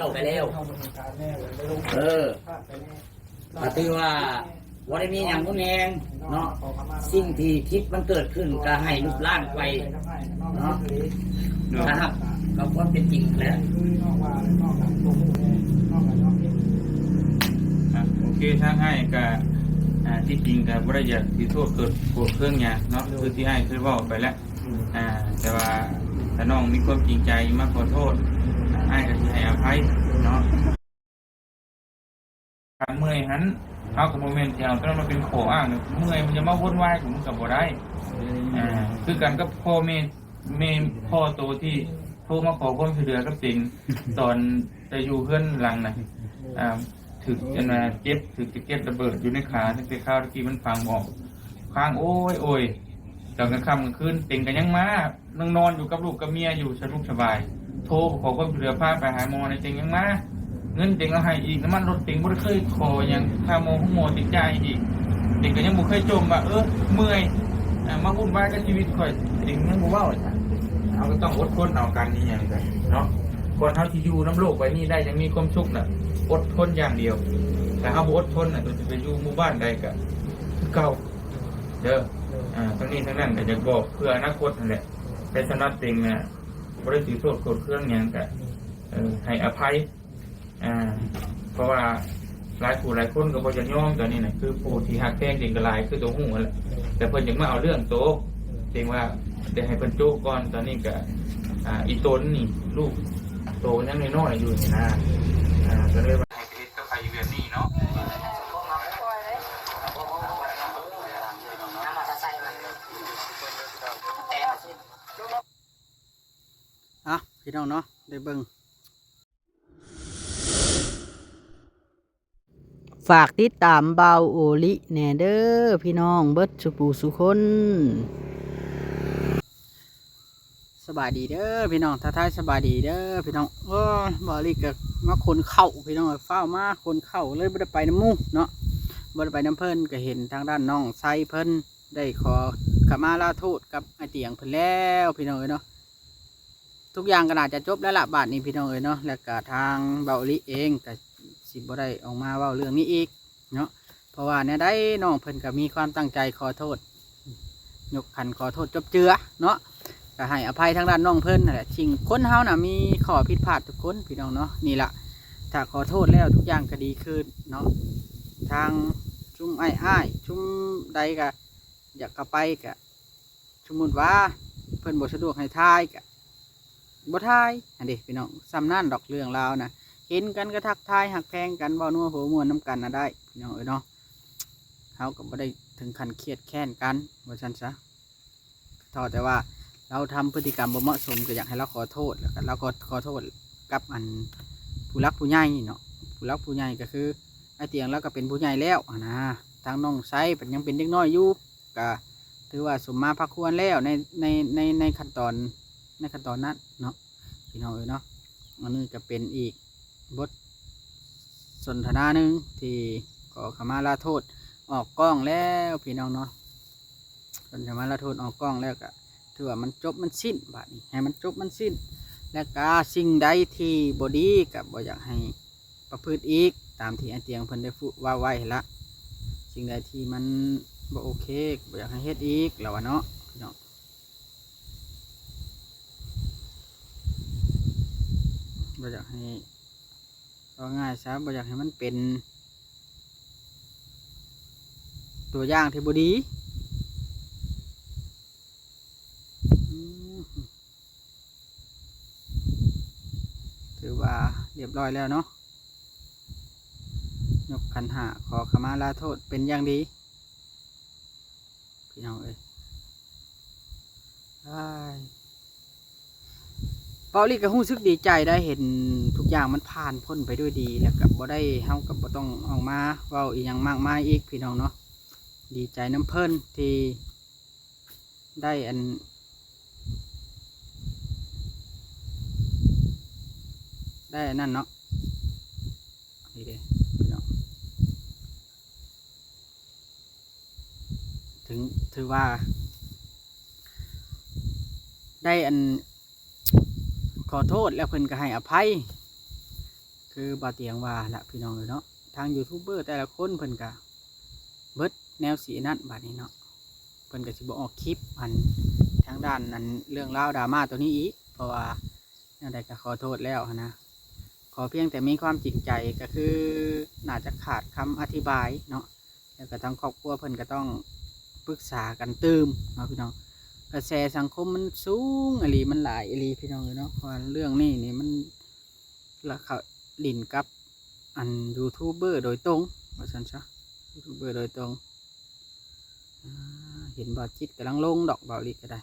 ເຈົ້າໄປແລ້ວ ເອີ ກໍຖືວ່າບໍ່ໄດ້ມີຫຍັງຮຸນແຮງເນາະ. ສິ່ງທີ່ຜິດມັນເກີດຂຶ້ນກໍໃຫ້ລົບລ້າງໄປເນາະ ເນາະ ຖ້າຮັບກັບຄວາມເປັນຈິງແຫຼະ. ອ່ະ ໂອເຄ ທາງອ້າຍກໍ ອ່າ ທີ່ຈິງກໍບໍ່ໄດ້ຢາກຊິໂທດ ໂກດ ໂກດເຄືອງຫຍັງເນາະ ຄືທີ່ອ້າຍເຄີຍເວົ້າໄປແລ້ວ. ອ່າ ແຕ່ວ່າຖ້ານ້ອງມີຄວາມຈິງໃຈມາຂໍໂທດ ອ່າ ອ້າຍກໍຊິໃຫ້ອະໄພເນາະ. ການເມື່ອຍຫັ້ນ ເຮົາກໍບໍ່ແມ່ນຊິເອົາຕົວນັ້ນມາເປັນຂໍ້ອ້າງ. ເມື່ອຍມັນຈະມາວົນວາຍກັບມັນກໍບໍ່ໄດ້. ອ່າ ຄືກັນກັບພໍ່ແມ່ ແມ່ພໍ່ໂຕທີ່ໂທມາຂໍຄວາມຊ່ວຍເຫຼືອກັບເຕັງ ຕອນແຕ່ຢູ່ເຮືອນຫຼັງນະ ອ່າ ຖືກອັນນ່າເຈັບ ຖືກສະເກັດລະເບີດຢູ່ໃນຂາ ຕັ້ງແຕ່ຄາວຕະກີ້ມັນຝັງບໍ່ອອກ ຄ້າງໂອຍໂອຍ ຕອນກາງຄ່ຳກາງຄືນເຕັງກໍຍັງມາ ນັ່ງນອນຢູ່ກັບລູກກັບເມຍຢູ່ສະດວກສະບາຍ ໂທຂໍຄວາມຊ່ວຍເຫຼືອ ພາໄປຫາໝໍໃນເຕັງຍັງມາ ເງິນເຕັງເອົາໃຫ້ອີກ ນ້ຳມັນລົດເຕັງບໍ່ໄດ້ເຄີຍຂໍຫຍັງ ຄ່າໝໍໂຮງໝໍເຕັງຈ່າຍອີກ ເຕັງກໍຍັງບໍ່ເຄີຍຈົ່ມວ່າ ເອີ ເມື່ອຍ ອ່າ ມາວຸ່ນວາຍກັບຊີວິດຂ້ອຍ ເຕັງຍັງບໍ່ເວົ້າ. ເຮົາກໍຕ້ອງອົດທົນເອົາກັນ ອີຫຍັງກໍເນາະ ກ່ອນເຮົາຊິຢູ່ນຳໂລກໃບນີ້ໄດ້ຢ່າງມີຄວາມສຸກນະ ອົດທົນຢ່າງດຽວ. ຖ້າເຮົາບໍ່ອົດທົນນະ ກໍຈະໄປຢູ່ໝູ່ບ້ານໃດກໍຄືເກົ່າເດີ. ອ່າ ທັງນີ້ທັງນັ້ນກໍຢາກບອກເພື່ອອະນາຄົດຫັ້ນແຫຼະ ແຕ່ສຳລັບເຕັງນະ ບໍ່ໄດ້ຖືໂທດໂກດເຄືອງຫຍັງ ກະ ເອີ ໃຫ້ອະໄພ ອ່າ ເພາະວ່າຫຼາຍຜູ້ຫຼາຍຄົນກໍບໍ່ຢາກຍອມຕອນນີ້ນະ ຄືຜູ້ທີ່ຮັກແພງເຕັງກໍຫຼາຍ ຄືໂຕຮູ້ຫັ້ນແຫຼະ ແຕ່ເພິ່ນຢາກມາເອົາເລື່ອງໂຕ ເຕັງວ່າຢາກໃຫ້ເພິ່ນໂຈະກ່ອນ. ຕອນນີ້ກະ ອ່າ ອີຕົນນີ້ ລູກໂຕຍັງນ້ອຍໆຢູ່ນີ້ນະ ອ່າ ກໍເລີຍວ່າໃຫ້ເຮັດກັບໃຜຢູ່ແບບນີ້ເນາະ. ອ່ະ ພີ່ນ້ອງເນາະ ໄດ້ເບິ່ງ ຝາກຕິດຕາມບ່າວໂອລິແດ່ເດີພີ່ນ້ອງເບິດສູ່ຜູ້ສູ່ຄົນ. ສະບາຍດີເດີພີ່ນ້ອງ ທັກທາຍສະບາຍດີເດີພີ່ນ້ອງ. ໂອ້ຍ ບ່າວໂອລິກໍມາຂົນເຂົ້າພີ່ນ້ອງ ຟ້າວມາຂົນເຂົ້າ ເລີຍບໍ່ໄດ້ໄປນຳໝູ່ເນາະ ບໍ່ໄດ້ໄປນຳເພິ່ນ ກໍເຫັນທາງດ້ານນ້ອງໄຊເພິ່ນ ໄດ້ຂໍຂະມາລາໂທດກັບອ້າຍຕຽງເພິ່ນແລ້ວພີ່ນ້ອງເອີຍເນາະ. ທຸກຢ່າງກໍໜ້າຈະຈົບແລ້ວລະບາດນີ້ພີ່ນ້ອງເອີຍເນາະ. ແລ້ວກໍທາງບ່າວໂອລິເອງກໍຊິບໍ່ໄດ້ອອກມາເວົ້າເລື່ອງນີ້ອີກເນາະ ເພາະວ່າແນວໃດນ້ອງເພິ່ນກໍມີຄວາມຕັ້ງໃຈຂໍໂທດ ຍົກຂັນຂໍໂທດຈົບເຈືອເນາະ ກໍໃຫ້ອະໄພທາງດ້ານນ້ອງເພິ່ນຫັ້ນແຫຼະ. ສິ່ງຄົນເຮົານະມີຂໍ້ຜິດພາດທຸກຄົນພີ່ນ້ອງເນາະ. ນີ້ລະ ຖ້າຂໍໂທດແລ້ວທຸກຢ່າງກໍດີຂຶ້ນເນາະ. ທາງຊຸມອ້າຍໆ ຊຸມໃດກໍ ຢາກເຂົ້າໄປກະ ສົມມຸດວ່າເພິ່ນບໍ່ສະດວກໃຫ້ຖ່າຍກະບໍ່ຖ່າຍຫັ້ນເດພີ່ນ້ອງ. ສ່ຳນັ້ນດອກເລື່ອງລາວນະ ເຫັນກັນກະທັກທາຍ ຮັກແພງກັນ ເວົ້ານົວຫົວມ່ວນນຳກັນນະໄດ້ພີ່ນ້ອງເອີຍເນາະ. ເຮົາກະບໍ່ໄດ້ເຖິງຂັ້ນຄຽດແຄ້ນກັນວ່າຊັ້ນຊະ ເທົ່າແຕ່ວ່າລາວທຳພຶດຕິກຳບໍ່ເໝາະສົມ ກະຢາກໃຫ້ລາວຂໍໂທດ ແລ້ວກະລາວກໍຂໍໂທດກັບອັນຜູ້ຫຼັກຜູ້ໃຫຍ່ເນາະ. ຜູ້ຫຼັກຜູ້ໃຫຍ່ກະຄືອ້າຍຕຽງລາວກະເປັນຜູ້ໃຫຍ່ແລ້ວຫັ້ນນະ ທາງນ້ອງໄຊເພິ່ນຍັງເປັນເດັກນ້ອຍຢູ່ ກະຖືວ່າສົມມາພາຄວນແລ້ວໃນ ໃນ ໃນ ໃນຂັ້ນຕອນ ໃນຂັ້ນຕອນນັ້ນເນາະ ພີ່ນ້ອງເອີຍເນາະ. ອັນນີ້ກະເປັນອີກບົດສົນທະນາໜຶ່ງທີ່ຂໍຂະມາລາໂທດອອກກ້ອງແລ້ວພີ່ນ້ອງເນາະ. ເພິ່ນຂະມາລາໂທດອອກກ້ອງແລ້ວກະຖືວ່າມັນຈົບມັນສິ້ນ ບາດນີ້ໃຫ້ມັນຈົບມັນສິ້ນ ແລະກະສິ່ງໃດທີ່ບໍ່ດີກະບໍ່ຢາກໃຫ້ ປະພຶດອີກຕາມທີ່ອ້າຍຕຽງເພິ່ນໄດ້ເວົ້າໄວ້ຫັ້ນລະ. ສິ່ງໃດທີ່ມັນບໍ່ໂອເຄ ບໍ່ຢາກໃຫ້ເຮັດອີກ ລາວວ່າເນາະ ພີ່ນ້ອງ. ບໍ່ຢາກໃຫ້ ເວົ້າງ່າຍຊະ ບໍ່ຢາກໃຫ້ມັນເປັນຕົວຢ່າງທີ່ບໍ່ດີ. ອືມ ຖືວ່າລຽບຮ້ອຍແລ້ວເນາະ ຍົກຂັນຫ້າ ຂໍຂະມາລາໂທດເປັນຢ່າງດີ ພີ່ນ້ອງເອີຍ. ອ້າຍ ເວົ້າອີ່ຫຼີກໍຮູ້ສຶກດີໃຈໄດ໋ ເຫັນທຸກຢ່າງມັນຜ່ານພົ້ນໄປດ້ວຍດີ ແລ້ວກໍບໍ່ໄດ້ ເຮົາກໍບໍ່ຕ້ອງອອກມາເວົ້າອີ່ຫຍັງມາກມາຍອີກ ພີ່ນ້ອງເນາະ. ດີໃຈນຳເພິ່ນທີ່ ໄດ້ອັນ ໄດ້ອັນນັ້ນເນາະ ນີ້ເດ້ພີ່ນ້ອງ ເຖິງ ຖືວ່າໄດ້ອັນ ຂໍໂທດແລ້ວເພິ່ນກໍໃຫ້ອະໄພ ຄືບ່າວຕຽງວ່າລະພີ່ນ້ອງເອີຍເນາະ ທາງຢູທູບເບີແຕ່ລະຄົນເພິ່ນກະເບິດແນວຊິອັນນັ້ນບາດນີ້ເນາະ ເພິ່ນກະຊິບໍ່ອອກຄລິບອັນທາງດ້ານອັນເລື່ອງລາວດຣາມາໂຕນີ້ອີກ ເພາະວ່າແນວໃດກະຂໍໂທດແລ້ວຫັ້ນນະ ຂໍພຽງແຕ່ມີຄວາມຈິງໃຈ ກະຄືໜ້າຈະຂາດຄຳອະທິບາຍເນາະ ແລ້ວກະທາງຄອບຄົວເພິ່ນກະຕ້ອງປຶກສາກັນຕື່ມເນາະພີ່ນ້ອງ ກະແສສັງຄົມມັນສູງອີ່ຫຼີ ມັນຫຼາຍອີ່ຫຼີພີ່ນ້ອງເອີຍເນາະ ເພາະວ່າເລື່ອງນີ້ນີ້ມັນ ລະເຂົາຫຼິ້ນກັບອັນຢູທູບເບີໂດຍຕົງ ວ່າຊັ້ນຊະ ຢູທູບເບີໂດຍຕົງ ອາ ເຫັນບ່າວຈິດກຳລັງລົງດອກ ບ່າວລິດກະໄດ້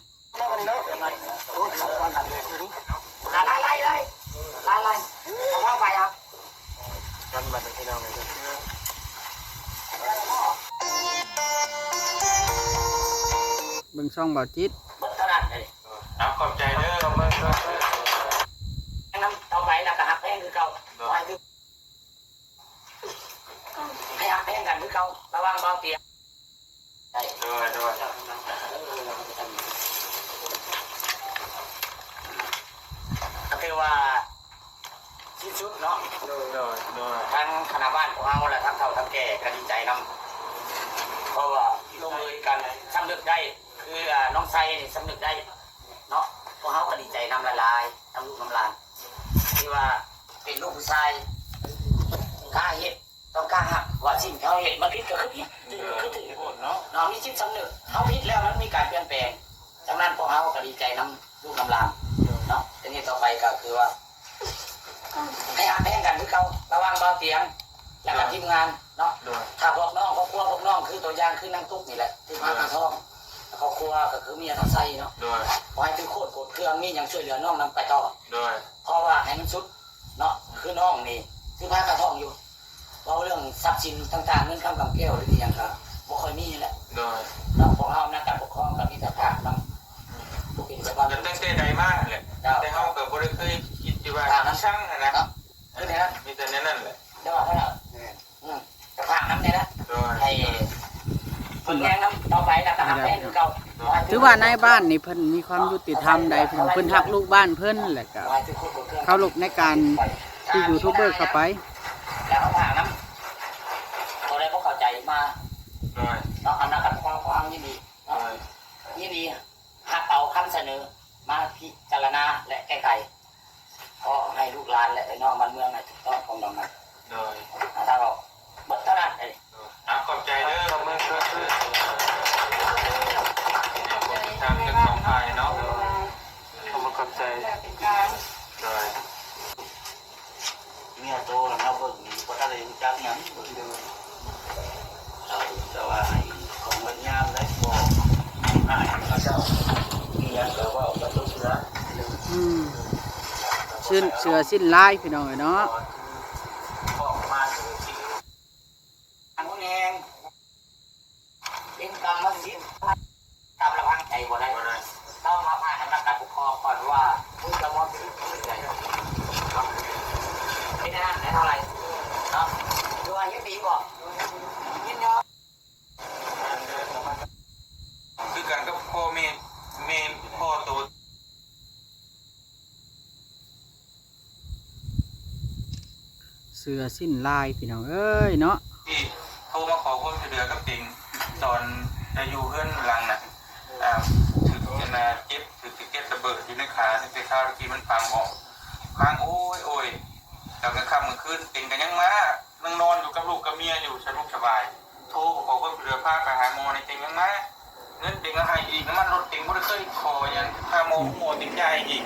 ເບິ່ງຊ່ອງບ່າວຈິດ ເອົາ ຂອບໃຈເດີ ນຳຕໍ່ໄປລະກະຮັກແພງຄືເກົ່າ ໂດຍ ໃຫ້ຮັກແພງກັນຄືເກົ່າ ລະຫວ່າງບ່າວຕຽງ ໂດຍ ໂດຍ ກະຖືວ່າ ສິ້ນສຸດເນາະ ໂດຍ ໂດຍ ໂດຍ ທັງຄະນະບ້ານພວກເຮົາ ແລະ ທັງເຖົ້າທັງແກ່ກະດີໃຈນຳ ເພາະວ່າລົງເອີຍກັນ ສຳນຶກໄດ້ ຄື ອາ ນ້ອງໄຊນີ້ສຳນຶກໄດ້ເນາະ ພວກເຮົາກະດີໃຈນຳຫຼາຍໆ ນຳລູກນຳຫຼານ ທີ່ວ່າເປັນລູກຜູ້ຊາຍ ກ້າເຮັດ ຕ້ອງກ້າຮັບ ວ່າສິ່ງທີ່ເຮົາເຮັດມັນຜິດກະຄືຜິດ ຖືກກະຄືຖືກ ເນາະ ມີຈິດສຳນຶກ ເຮົາຜິດແລ້ວມັນມີການປ່ຽນແປງ ສະນັ້ນພວກເຮົາກະດີໃຈນຳ ລູກນຳຫຼານເນາະ ແຕ່ນີ້ຕໍ່ໄປກະຄືວ່າ ໃຫ້ຮັກແພງກັນຄືເກົ່າ ລະຫວ່າງບ່າວຕຽງ ແລະກະທີມງານເນາະ ໂດຍ ຖ້າພວກນ້ອງ ຄອບຄົວພວກນ້ອງ ຄືຕົວຢ່າງຄືນາງຕຸກນີ້ແຫຼະ ຖືກພາກາທ້ອງ ຄອບຄົວກະຄືເມຍທັງໄຊເນາະ ໂດຍ ຂໍໃຫ້ຖືກໂທດໂກດເຄືອງ ມີຫຍັງຊ່ວຍເຫຼືອນ້ອງນຳໄປຕໍ່ ໂດຍ ເພາະວ່າໃຫ້ມັນສຸດເນາະ ຄືນ້ອງນີ້ຖືກພາກາທ້ອງຢູ່ ເວົ້າເລື່ອງຊັບສິນຕ່າງໆ ເງິນຄຳກຳແກ້ວ ຫຼືອີ່ຫຍັງກະບໍ່ຄ່ອຍມີແຫຼະ ໂດຍ ເນາະ ພວກເຮົາອຳນາດການປົກຄອງກະມີແຕ່ພາກນຳ ອືມ ຜູ້ເປັນເຈົ້າບ້ານ ແຕ່ຕັ້ງແຕ່ໃດມາຫັ້ນແຫຼະ ເຈົ້າ ແຕ່ເຮົາກະບໍ່ໄດ້ເຄີຍຄິດທີ່ວ່າ ອ່າ ຊິຊັງຫັ້ນນະ ເນາະ ຄືແນວນັ້ນ ມີແຕ່ແນວນັ້ນແຫຼະ ແຕ່ວ່າເທົ່ານັ້ນ ອືມ ກະພາກນຳແດ່ນະ ໂດຍ ໃຫ້ເພິ່ນແຍງນຳຕໍ່ໄປ ລະກະຮັກແພງຄືເກົ່າ ໂດຍ ຖືວ່ານາຍບ້ານນີ້ເພິ່ນມີຄວາມຍຸຕິທຳໃດ ເພິ່ນ ເພິ່ນຮັກລູກບ້ານເພິ່ນ ແລະກະເຄົາລົບໃນການທີ່ຢູທູບເບີເຂົ້າໄປ ແລ້ວເຮົາພາກນຳ ໂຕໃດບໍ່ເຂົ້າໃຈມາ ໂດຍ ເນາະ ອຳນາດການປົກຄອງຂອງເຮົາຍິນດີ ໂດຍ ຍິນດີຮັບເອົາຄຳສະເໜີມາພິຈາລະນາ ແລະ ແກ້ໄຂ ຂໍໃຫ້ລູກຫຼານ ແລະ ພີ່ນ້ອງບ້ານເມືອງໃຫ້ຖືກຕ້ອງປອງດອງກັນ ໂດຍ ອາ ທາງອອກ ເບິດເທົ່ານັ້ນເດ້ ໂດຍ ເອົາ ຂອບໃຈເດີ ຂອບໃຈ ຂອບໃຈ ຂອບໃຈ ຂອບໃຈ ຂອບໃຈ ຂອບໃຈ ຂອບໃຈ ຂອບໃຈ ຂອບໃຈ ຂອບໃຈ ຂອບໃຈ ຂອບໃຈ ຂອບໃຈ ຂອບໃຈ ຂອບໃຈ ໂດຍ ເມຍໂຕເຮົາເບິ່ງນີ້ບໍ່ທັນໄດ້ຮູ້ຈັກຫຍັງ ເອີ ແຕ່ວ່າໃຫ້ຂອງງາມໄດ້ບໍ່ ໃຫ້ເຂົາເຈົ້າມີຫຍັງກະເວົ້າກັນຕົກເທື່ອ ອືມ ເຊື່ອ ເຊື່ອສິ້ນລາຍ ພີ່ນ້ອງເອີຍເນາະ ອອກມາເຊື່ອສິ້ນ ອັນຮຸນແຮງ ເປັນກຳມະສິດ ຕາມລຳພັງໃຈບໍ່ໄດ້ ຕ້ອງມາຜ່ານອຳນາດການປົກຄອງກ່ອນວ່າ ຄຸນຈະມອບສິດໃດເນາະ ເປັນອັນນັ້ນໄດ້ເທົ່າໃດເນາະ ຫຼືວ່າເຫັນດີບໍ່ ຍິນຍອມ ຄືກັນກັບພໍ່ແມ່ ແມ່ພໍ່ໂຕ ເຊື່ອສິ້ນລາຍ ພີ່ນ້ອງເອີຍເນາະ ທີ່ໂທມາຂໍຄວາມຊ່ວຍເຫຼືອກັບເຕັງ ຕອນໄດ້ຢູ່ເຮືອນຫຼັງນັ້ນ ອ່າ ຖືກອັນນ່າເຈັບ ຖືກສະເກັດລະເບີດຢູ່ໃນຂາ ຕັ້ງແຕ່ຄາວທີ່ມັນຝັງອອກ ຝັງໂອຍໂອຍ ແລ້ວກາງຄ່ຳກາງຄືນເຕັງກະຍັງມາ ນັ່ງນອນຢູ່ກັບລູກກັບເມຍຢູ່ ສະດວກສະບາຍ ໂທຂໍຄວາມຊ່ວຍເຫຼືອ ພາໄປຫາໝໍນີ້ເຕັງຍັງມາ ເງິນເຕັງກະໃຫ້ອີກ ນ້ຳມັນລົດເຕັງບໍ່ໄດ້ເຄີຍຂໍຫຍັງ ຄ່າໝໍຫູໝໍເຕັງຈ່າຍອີກ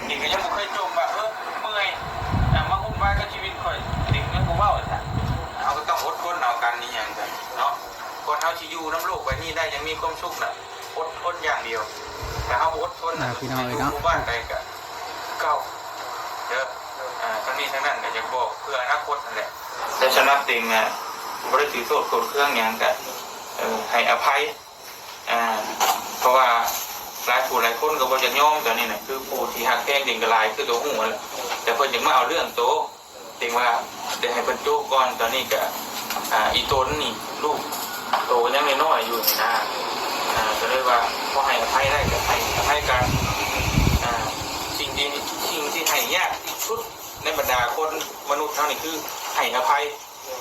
ເຕັງກະຍັງບໍ່ເຄີຍຈົ່ມວ່າ ເອີ ເມື່ອຍ ມາວຸ່ນວາຍກັບຊີວິດຂ້ອຍ ເຕັງຍັງບໍ່ເວົ້າຊະ ເຮົາກະຕ້ອງອົດທົນເອົາກັນ ອີ່ຫຍັງກະເນາະ ຄົນເຮົາຊິຢູ່ນຳໂລກໃບນີ້ໄດ້ຢ່າງມີຄວາມສຸກນະ ອົດທົນຢ່າງດຽວ ຖ້າເຮົາບໍ່ອົດທົນນະ ອ່າ ພີ່ນ້ອງເອີຍເນາະ ຢູ່ໝູ່ບ້ານໃດກະຄືເກົ່າເດີ ອ່າ ທັງນີ້ທັງນັ້ນກະຢາກບອກເພື່ອອະນາຄົດຫັ້ນແຫຼະ ແຕ່ສຳລັບເຕັງນະ ບໍ່ໄດ້ຖືໂທດໂກດເຄືອງຫຍັງກະ ເອີ ໃຫ້ອະໄພ ອ່າ ເພາະວ່າຫຼາຍຜູ້ຫຼາຍຄົນກະບໍ່ຢາກຍອມຕອນນີ້ນະ ຄືຜູ້ທີ່ຮັກແພງເຕັງກະຫຼາຍ ຄືໂຕຮູ້ຫັ້ນແຫຼະ ແຕ່ເພິ່ນຢາກມາເອົາເລື່ອງໂຕ ເຕັງວ່າໄດ້ໃຫ້ເພິ່ນໂຈະກ່ອນ ຕອນນີ້ກະ ອ່າ ອີ່ຕົນນີ້ ລູກໂຕກະຍັງນ້ອຍໆຢູ່ຫັ້ນນະ ອ່າ ກະເລີຍວ່າພໍໃຫ້ອະໄພໄດ້ກະໃຫ້ອະໄພກັນ ອ່າ ສິ່ງທີ່ ສິ່ງທີ່ໃຫ້ຍາກທີ່ສຸດ ໃນບັນດາຄົນມະນຸດເຮົານີ້ ຄືໃຫ້ອະໄພ.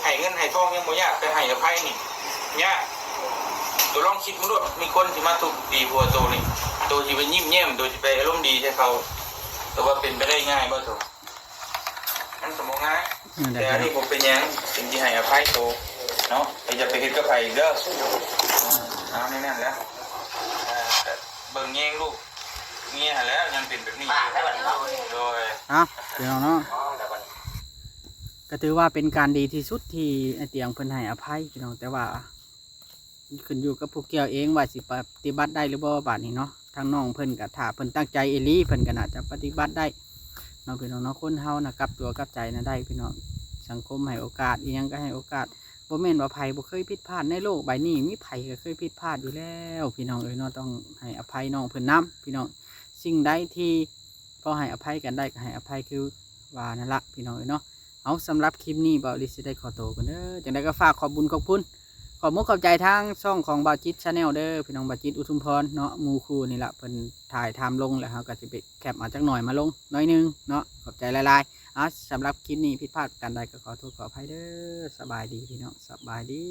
ໃຫ້ເງິນໃຫ້ທອງຍັງບໍ່ຍາກ ແຕ່ໃຫ້ອະໄພນີ້ຍາກ. ໂຕລອງຄິດເບິ່ງໂລດ ມີຄົນທີ່ມາທຸບຕີຫົວໂຕນີ້ ໂຕຊິໄປຍິ້ມແຍ້ມ ໂຕຊິໄປອາລົມດີໃສ່ເຂົາ ແຕ່ວ່າເປັນໄປໄດ້ງ່າຍບໍ່ໂຕ? ມັນກໍບໍ່ງ່າຍ. ແຕ່ອັນນີ້ບໍ່ເປັນຫຍັງ ເປັນທີ່ໃຫ້ອະໄພໂຕເນາະ ແຕ່ຢ່າໄປເຮັດກັບໃຜອີກເດີ. ເອົາແນວນັ້ນແຫຼະ ເບິ່ງແຍງລູກເມຍຫັ້ນແຫຼະ ຍັງເປັນແບບນີ້ຢູ່. ໂດຍ ເອົາ ພີ່ນ້ອງເນາະ ກໍຖືວ່າເປັນການດີທີ່ສຸດທີ່ອ້າຍຕຽງເພິ່ນໃຫ້ອະໄພພີ່ນ້ອງ ແຕ່ວ່າຂຶ້ນຢູ່ກັບຜູ້ກ່ຽວເອງວ່າຊິປະຕິບັດໄດ້ຫຼືບໍ່ບາດນີ້ເນາະ. ທາງນ້ອງເພິ່ນກໍ ຖ້າເພິ່ນຕັ້ງໃຈອີ່ຫຼີ ເພິ່ນກໍໜ້າຈະປະຕິບັດໄດ້ເນາະ ພີ່ນ້ອງເນາະ. ຄົນເຮົານະ ກັບຕົວກັບໃຈນະໄດ້ພີ່ນ້ອງ ສັງຄົມໃຫ້ໂອກາດ ອີ່ຫຍັງກໍໃຫ້ໂອກາດ. ບໍ່ແມ່ນວ່າໃຜບໍ່ເຄີຍຜິດພາດ ໃນໂລກໃບນີ້ມີໃຜກໍເຄີຍຜິດພາດຢູ່ແລ້ວ ພີ່ນ້ອງເອີຍເນາະ. ຕ້ອງໃຫ້ອະໄພນ້ອງເພິ່ນນຳ ພີ່ນ້ອງ. ສິ່ງໃດທີ່ພໍໃຫ້ອະໄພກັນໄດ້ກໍໃຫ້ອະໄພຄືວ່ານັ້ນລະ ພີ່ນ້ອງເອີຍເນາະ. ເອົາ ສຳລັບຄລິບນີ້ ບ່າວລິດຊິໄດ້ຂໍໂຕກ່ອນເດີ. ຈັ່ງໃດກໍຝາກຂອບບຸນຂອບຄຸນ ຂອບມຸກຂອບໃຈທາງຊ່ອງຂອງບ່າວຈິດ Channel ເດີ ພີ່ນ້ອງ. ບ່າວຈິດອຸທຸມພອນເນາະ ໝູ່ຄູ່ນີ້ລະ ເພິ່ນຖ່າຍທຳລົງ ແລ້ວເຮົາກໍຊິໄປແຄບເອົາຈັກໜ່ອຍມາລົງໜ້ອຍໜຶ່ງເນາະ. ຂອບໃຈຫຼາຍໆ. ອ່າ ສຳລັບຄລິບນີ້ຜິດພາດປະການໃດກໍຂໍໂທດຂໍອະໄພເດີ. ສະບາຍດີພີ່ນ້ອງ ສະບາຍດີ.